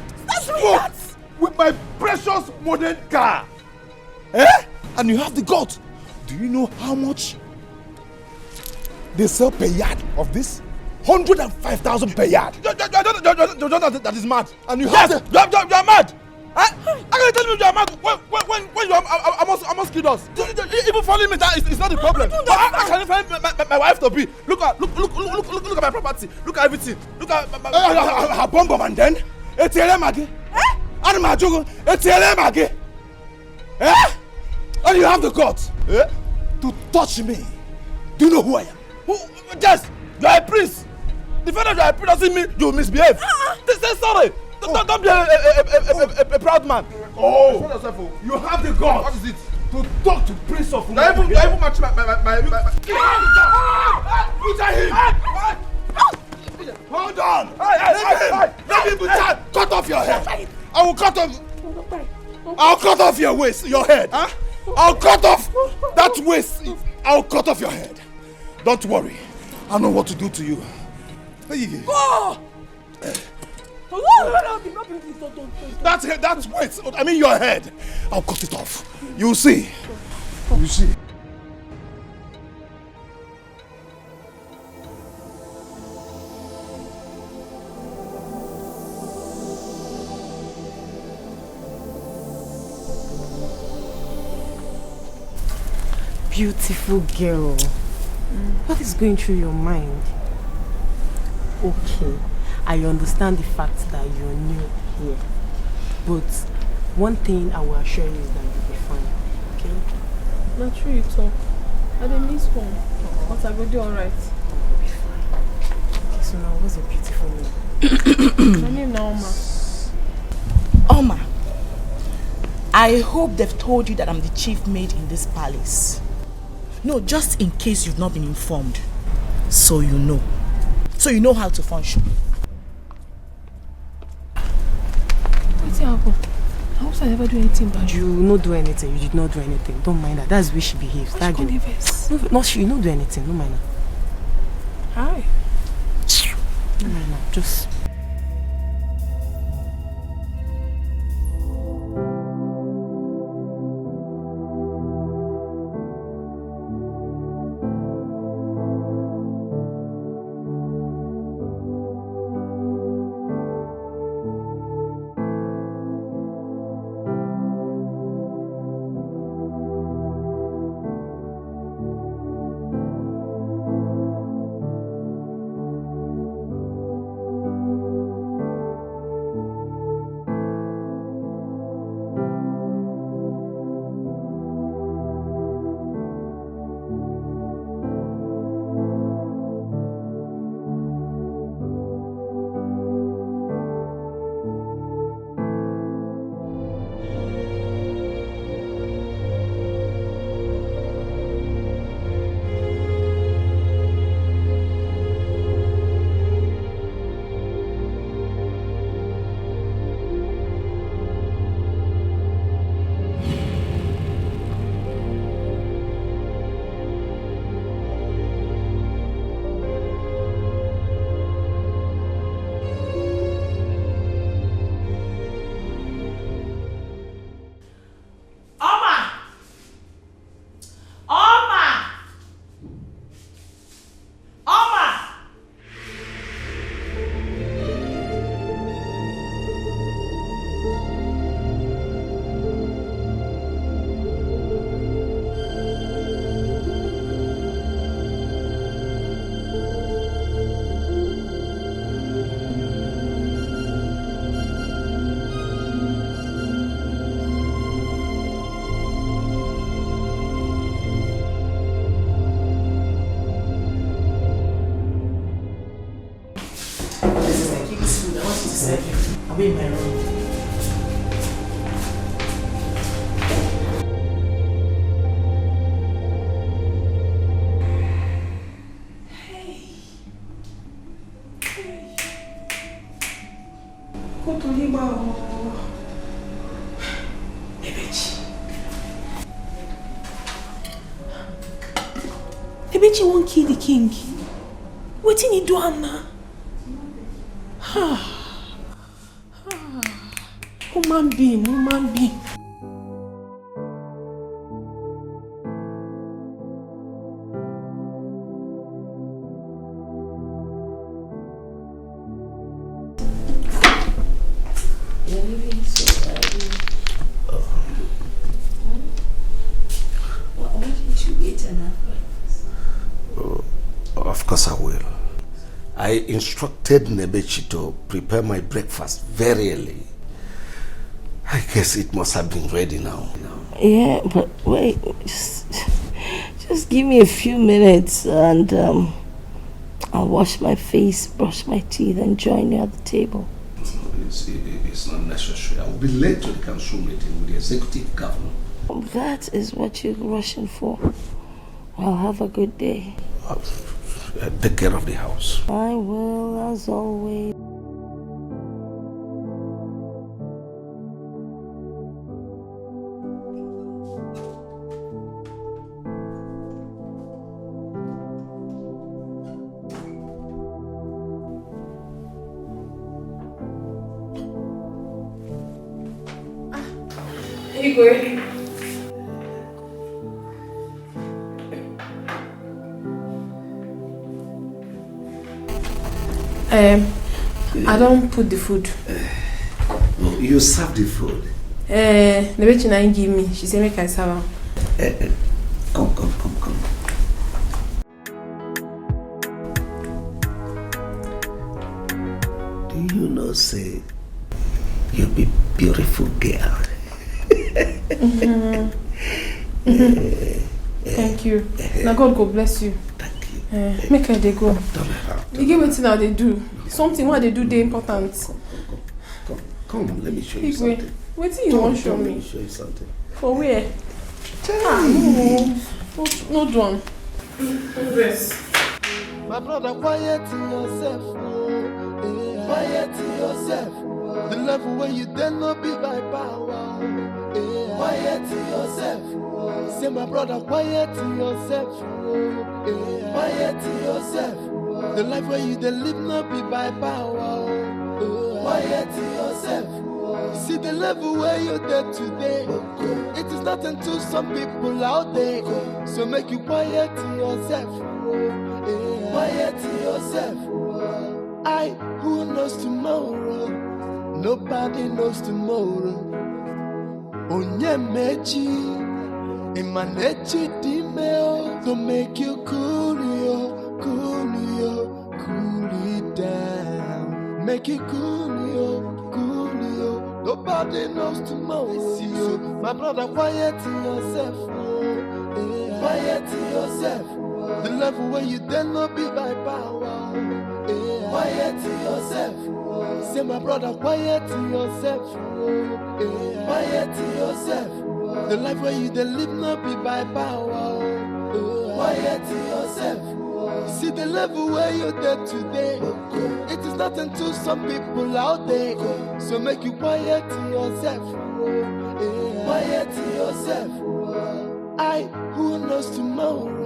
doing that! With my precious modern car. Eh? And you have the guts. Do you know how much they sell per yard of this? Hundred and five thousand per yard. You, you, you, you, you, you, you, that is mad. And you have the. You, you, you are mad. Eh? How can you tell me you are mad when, when, when, when you are, are, are almost, almost killed us? You, you, you, even following me, that is, is not the problem. But how, how can you find my, my, my wife to be? Look at, look, look, look, look, look, look at my property. Look at everything. Look at my, my, uh, her, her, her bum bum and then. Etiele Maggie. Eh? And my jogo. Etiele Maggie. Eh? And you have the guts, eh, to touch me. Do you know who I am? Who? Yes, you are a prince. The fact that you are a prince doesn't mean you misbehave. Say, say sorry. Don't, don't, don't be a, a, a, a, a, a, a proud man. Oh. Control yourself, oh. You have the guts. What is it? To talk to Prince of. Not even, not even match my, my, my, my, my. Put him. Hold on. Hey, hey, hey, hey. Let me put that. Cut off your head. I will cut off. I'll cut off your waist, your head. Huh? I'll cut off that waist. I'll cut off your head. Don't worry. I know what to do to you. Hey. Oh! No, no, no, no, no, please, don't, don't, don't, don't. That head, that waist, I mean your head. I'll cut it off. You see. You see. Beautiful girl. What is going through your mind? Okay, I understand the fact that you're new here. But one thing I will assure you is that you'll be fine. Okay? Na true you talk. I dey miss home, but I go dey alright. You'll be fine. Okay, so now what's your beautiful name? My name na Oma. Oma, I hope they've told you that I'm the chief maid in this palace. No, just in case you've not been informed. So you know. So you know how to function. Wetin happen? I hope I never do anything bad. You no do anything. You did not do anything. Don't mind her. That's the way she behaves. That girl. Vex. No, no, she no do anything. No mind her. Hi. No mind her. Just. In my room. Hey. Hey. Go to Hima. Ebechi. Ebechi wan kill the king. Wetin he do am na? Ha. Human being, human being. You're leaving so early. Why, why didn't you eat enough breakfast? Oh, of course I will. I instructed Nebechi to prepare my breakfast very early. I guess it must have been ready now. Yeah, but wait, just, just give me a few minutes and um, I'll wash my face, brush my teeth, and join you at the table. It's, it's not necessary. I will be late to the council meeting with the executive governor. That is what you're rushing for. Well, have a good day. Uh, take care of the house. I will, as always. Igwe. Um, I don't put the food. No, you serve the food. Eh, the waitress na give me. She say make I serve am. Eh, eh, come, come, come, come. Do you know say you be beautiful girl? Mm-hmm. Mm-hmm. Eh, eh, thank you. Eh. Na God go bless you. Thank you. Eh, make I dey go. Turn around. You get wetin I dey do. Something wey I dey do dey important. Come, come, come, come, come, let me show you something. Igwe, wetin you wan show me? Come, come, let me show you something. For where? Ah, no, no, no do am. Dress. My brother, quiet yourself, oh, yeah. Quiet yourself, oh. The level where you dey no be by power, oh, yeah. Quiet yourself, oh. Say, my brother, quiet yourself, oh, yeah. Quiet yourself, oh. The life where you dey live no be by power, oh, yeah. Quiet yourself, oh. See the level where you dey today. It is nothing to some people out there. So make you quiet yourself, oh, yeah. Quiet yourself, oh. I, who knows tomorrow? Nobody knows tomorrow. Onye mechi, ị ma na echi dị ime o. So make you cool yo, cool yo, cool it down. Make you cool yo, cool yo. Nobody knows tomorrow. See you, my brother, quiet yourself, oh, yeah. Quiet yourself, oh. The level where you dey no be by power, oh, yeah. Quiet yourself, oh. Say, my brother, quiet yourself, oh, yeah. Quiet yourself, oh. The life where you dey live no be by power, oh, yeah. Quiet yourself, oh. See the level where you dey today. It is nothing to some people out there. So make you quiet yourself, oh, yeah. Quiet yourself, oh. I, who knows tomorrow?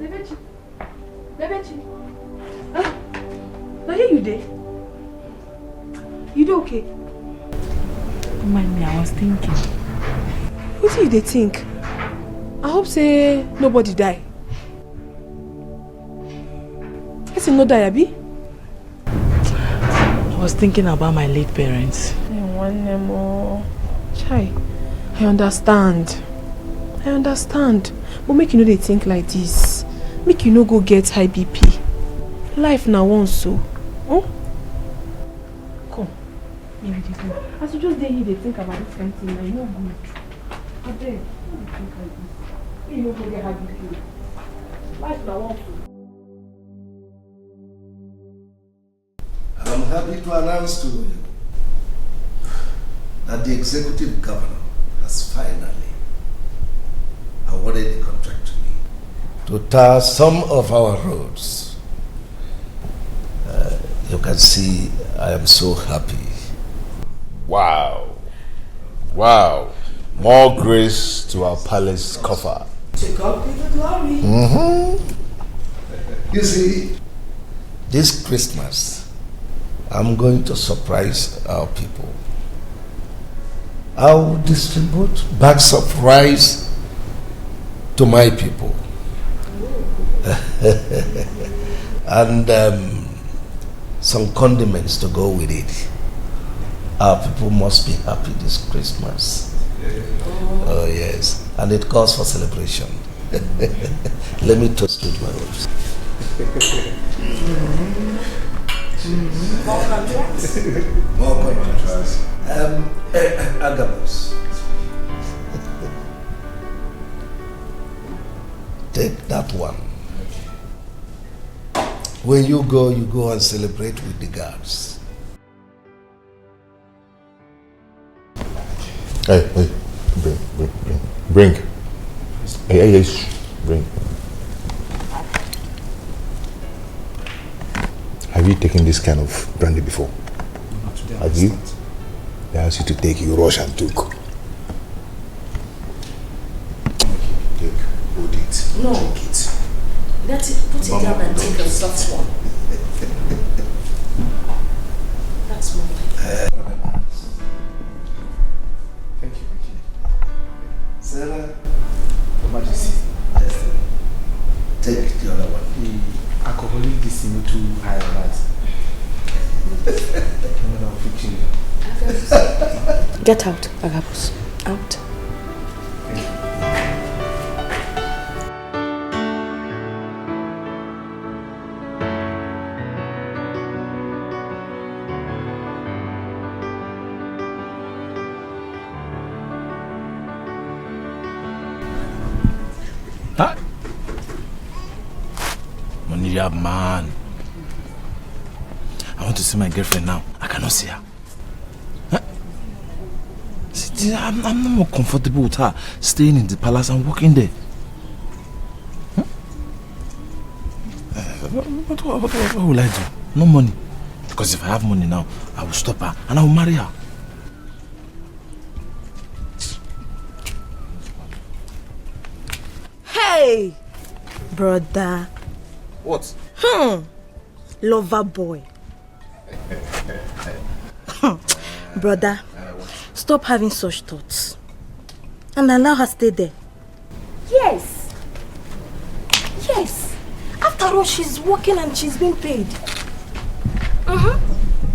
Nebechi. Nebechi. Ah, now here you dey? You dey okay? Don't mind me, I was thinking. Wetin you dey think? I hope say nobody die. Person no die, abi? I was thinking about my late parents. Eh, nwanne m o. Chai, I understand. I understand. But make you no dey think like this. Make you no go get high B P. Life na once so. Hmm? Come, make we dey go. As you just dey here dey think about this kind thing, na e no good. Abeg, no dey think like this. Make you no go get high B P. Life na once so. I'm happy to announce to you that the executive governor has finally awarded the contract to me to tar some of our roads. Uh, you can see I am so happy. Wow. Wow. More grace to our palace coffer. To God be the glory. Mm-hmm. You see, this Christmas, I'm going to surprise our people. I will distribute bags of rice to my people. And um, some condiments to go with it. Our people must be happy this Christmas. Oh, yes. And it calls for celebration. Let me toast with my lips. More contracts. Um, eh, eh, Agabus. Take that one. When you go, you go and celebrate with the guards. Hey, hey, bring, bring, bring, bring. Hey, hey, hey, shh, bring. Have you taken this kind of brandy before? Not today. Have you? They asked you to take, you rush and took. Take, hold it. No. Drink it. That's it. Put it down and take a soft one. That's more like it. Thank you, Vicky. Sarah. Your Majesty. Yes, sir. Take the other one. The alcoholic this is too high on that. Another picture. Get out, Agabus. Out. Huh? Money you have, man. I want to see my girlfriend now. I cannot see her. Huh? See, I'm, I'm not more comfortable with her staying in the palace and working there. Huh? Uh, what, what, what, what, what will I do? No money. Because if I have money now, I will stop her and I will marry her. Hey, brother. What? Hmm. Lover boy. Brother, stop having such thoughts and allow her stay there. Yes. Yes. After all, she's working and she's being paid. Uh-huh.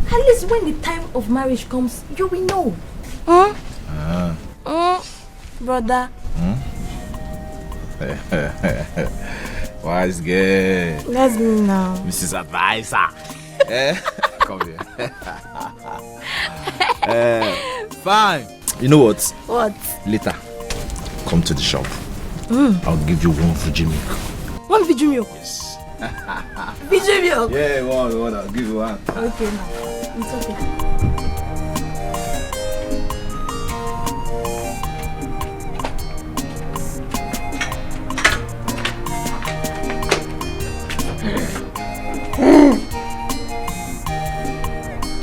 At least when the time of marriage comes, you will know. Huh? Ah. Mm, brother. Wise girl. That's me now. Missus Advisor. Eh? Come here. Eh, fine. You know what? What? Later, come to the shop. Mm. I'll give you one Fuji milk. One Fuji milk? Yes. Fuji milk? Yeah, one, one. I'll give you one. Okay, now. It's okay.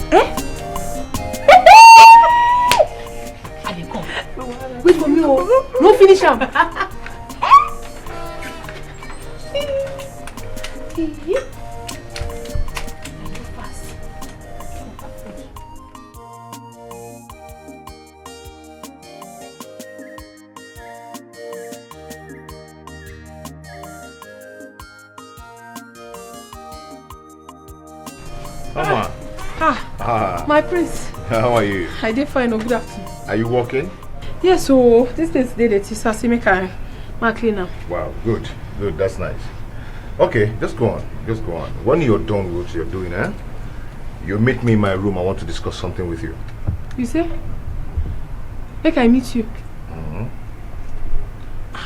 Eh? I dey come. Wait for me, oh. No finish am. Mama. Ah. Ah, My prince, how are you? I dey fine. Oh, good afternoon. Are you working? Yes, so this place dey dirty, so I say make I ma clean am. Wow, good, good. That's nice. Okay, just go on, just go on. When you're done with what you're doing, eh? You meet me in my room. I want to discuss something with you. You say? Make I meet you. Mhm.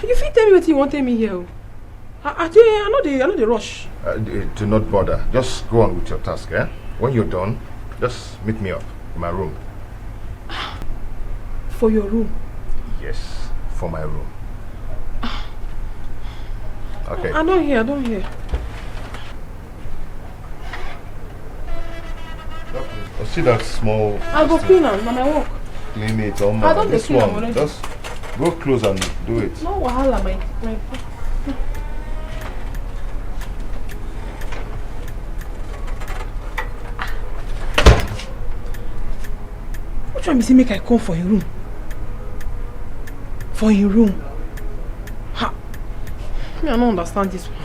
You fit tell me wetin you wan tell me here? Oh. I, I, dey- I no dey, I no dey rush. Uh, d- do not bother. Just go on with your task, eh? When you're done, just meet me up in my room. For your room. Yes, for my room. Okay. I don hear, I don hear. Uh, See that small. I go clean am, na my work. Clean it, Oma. I don dey This clean am one, already. Just go close and do it. No wahala, my my. Which one be say make I come for your room? For your room? Ha! Me, I no understand this one.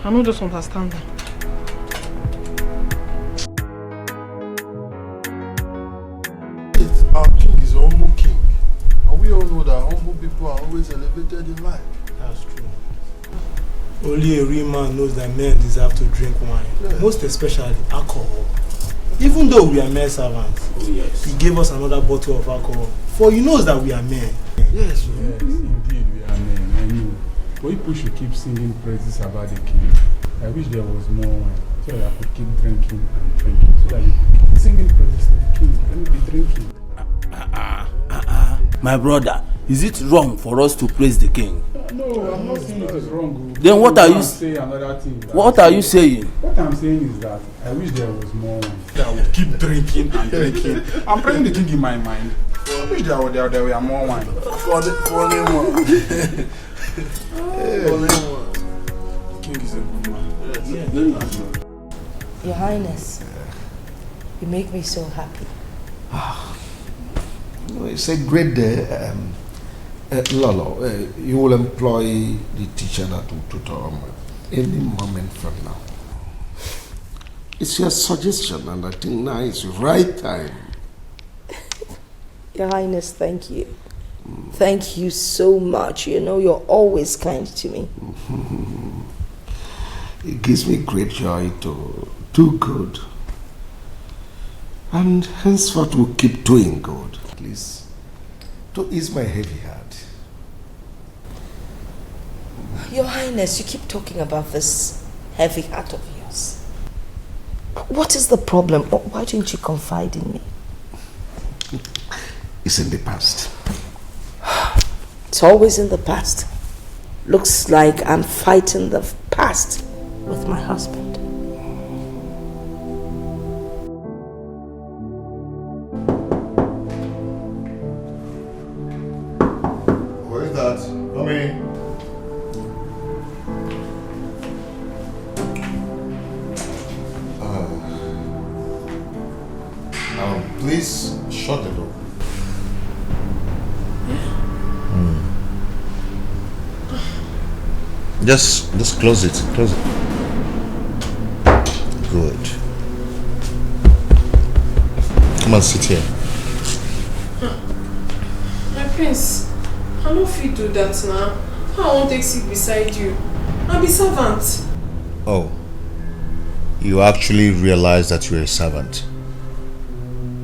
I no just understand am. Our king is a humble king. And we all know that humble people are always elevated in life. That's true. Only a real man knows that men deserve to drink wine, most especially alcohol. Even though we are mere servants, he gave us another bottle of alcohol. For he knows that we are men. Yes, Yes, indeed, we are men. I know. But people should keep singing praises about the king. I wish there was more wine so that I could keep drinking and drinking. So that you keep singing praises to the king. Let me be drinking. My brother, is it wrong for us to praise the king? No, I'm not saying it is wrong. Oh. Then what You are can't you- say another thing. What are you saying? What I'm saying is that I wish there was more wine. I will keep drinking and drinking. I'm praising the king in my mind. I wish there were, there, there were more wine. Funny, funny one. Funny one. The king is a good man. Your Highness, you make me so happy. No, it's a great day. Um, uh, Lolo, uh, you will employ the teacher that will tutor Oma any moment from now. It's your suggestion, and I think now is the right time. Your Highness, thank you. Thank you so much. You know, you're always kind to me. It gives me great joy to do good. And henceforth, we'll keep doing good. Please, to ease my heavy heart. Your Highness, you keep talking about this heavy heart of yours. What is the problem? Why didn't you confide in me? It's in the past. It's always in the past. Looks like I'm fighting the past with my husband. Who is that? Come in. Ah. Um, please shut the door. Hmm. Just, just close it. Close it. Good. Come and sit here. My prince, I no fit do that now. How I wan take sit beside you? I be servant. Oh, you actually realize that you're a servant.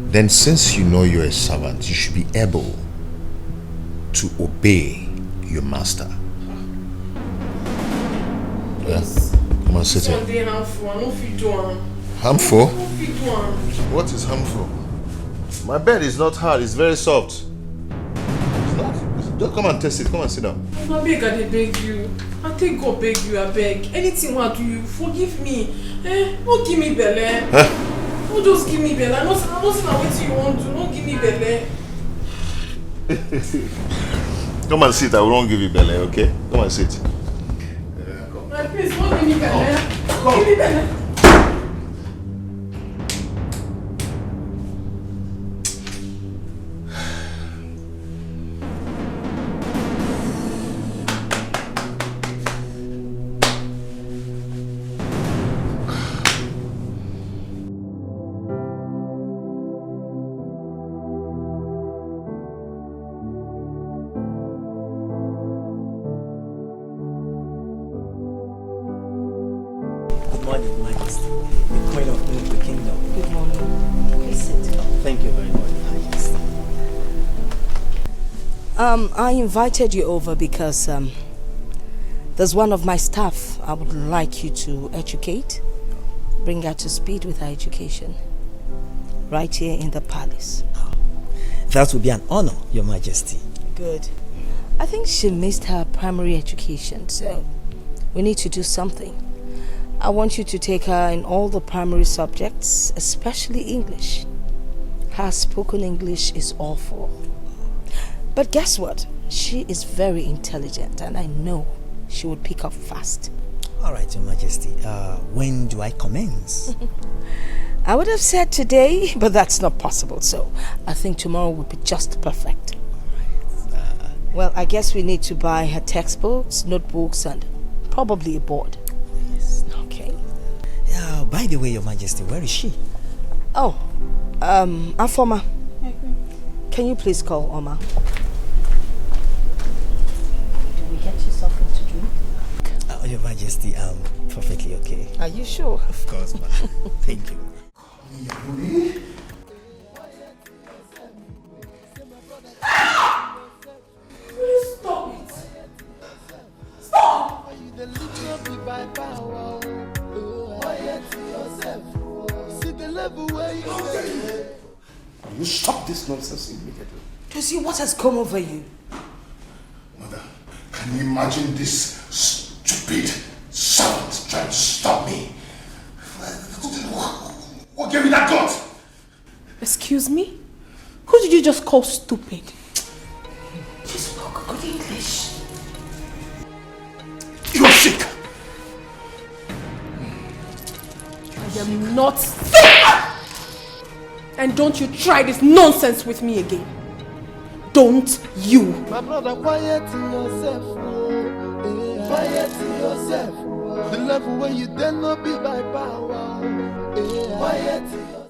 Then, since you know you're a servant, you should be able to obey your master. Yeah. Come and sit here. This one dey harmful. I no fit do am. Harmful? I no fit do am. What is harmful? My bed is not hard, it's very soft. It's not. Just come and test it. Come and sit down. Abeg, I dey beg you. I take God beg you, abeg. Anything wey I do you, forgive me. Eh? No give me belle. No just give me belle. I know, I know say na wetin you wan do. No give me belle. Come and sit. I won't give you belle, okay? Come and sit. My prince, no give me belle. No give me belle. The queen of the kingdom. Good morning. Please sit. Thank you very much. Um, I invited you over because um, there's one of my staff I would like you to educate, bring her to speed with her education, right here in the palace. That would be an honor, Your Majesty. Good. I think she missed her primary education, so we need to do something. I want you to take her in all the primary subjects, especially English. Her spoken English is awful. But guess what? She is very intelligent, and I know she would pick up fast. All right, Your Majesty. Uh, when do I commence? I would have said today, but that's not possible. So I think tomorrow would be just perfect. Well, I guess we need to buy her textbooks, notebooks, and probably a board. Yes. Okay. Yeah, by the way, Your Majesty, where is she? Oh, um, Afoma. Can you please call Oma? Do we get you something to drink? Uh, Your Majesty, I'm perfectly okay. Are you sure? Of course, ma. Thank you. Will you stop it? Stop! Will you stop this nonsense immediately? Josie, what has come over you? Mother, can you imagine this stupid servant trying to stop me? What gave me that guts? Excuse me? Who did you just call stupid? You spoke good English. You are sick! I am not sick! And don't you try this nonsense with me again. Don't you. My brother, quiet yourself. Oh. Eh, quiet yourself. The level where you then not be by power. Eh, quiet yourself.